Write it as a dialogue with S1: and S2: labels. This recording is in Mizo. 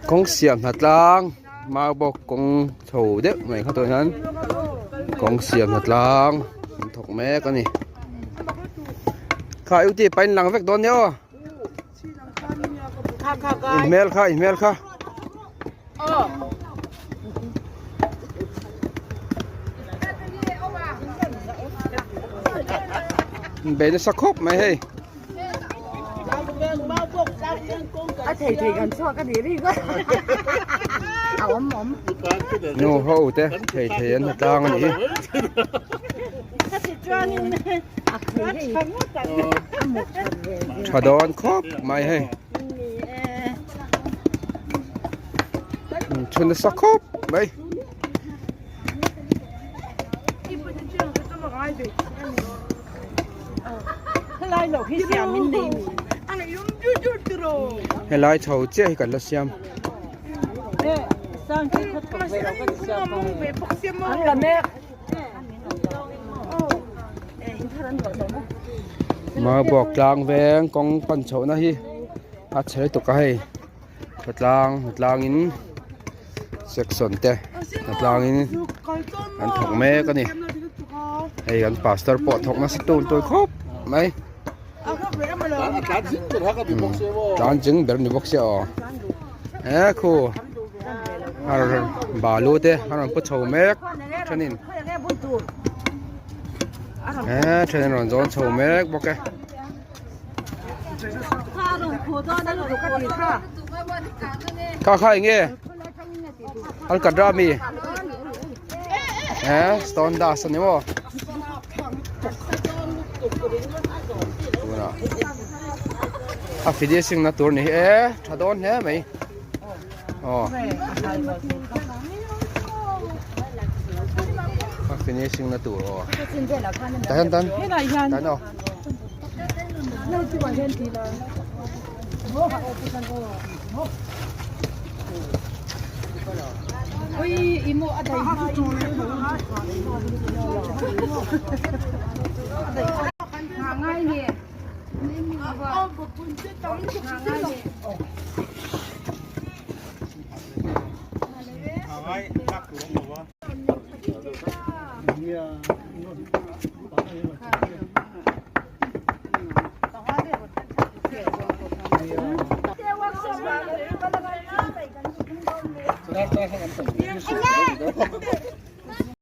S1: Kawng siam hna tlang mau bawk kawng chho deuh mai kha tawh hian kawng siam hna tlang an thawk mek a ni kha u tih pain lang vek dawn nia aw in hmel kha in hmel kha. Bei nasa khawp mai hei.
S2: A thei thei kan chhuak a nih ri ngawt. A awm awm.
S1: Nu ho te thei thei an tlang a nih hi. Tha dawn khawp mai hei. Chhun nasa khawp mai. Helai chho chiah hi kan la siam. Maubawk tlang veng kawng pan chhohna hi a chhe lutuk a hei khawtlang tlangin section te tlangin an thawk mek a ni hei an pastor pawh thawk nasa tun tun khawp mai tlan zing ber ni bawk sia aw he khu balu te a rawn pu chho mek thenin he then an rawn zawn chho mek bawk e. Kha kha enge alkatra mi he stone dust ani maw tunah a finishing na tur ni hi e tha dawn hle mai aw a finishing na tur aw tah hian tan tan aw.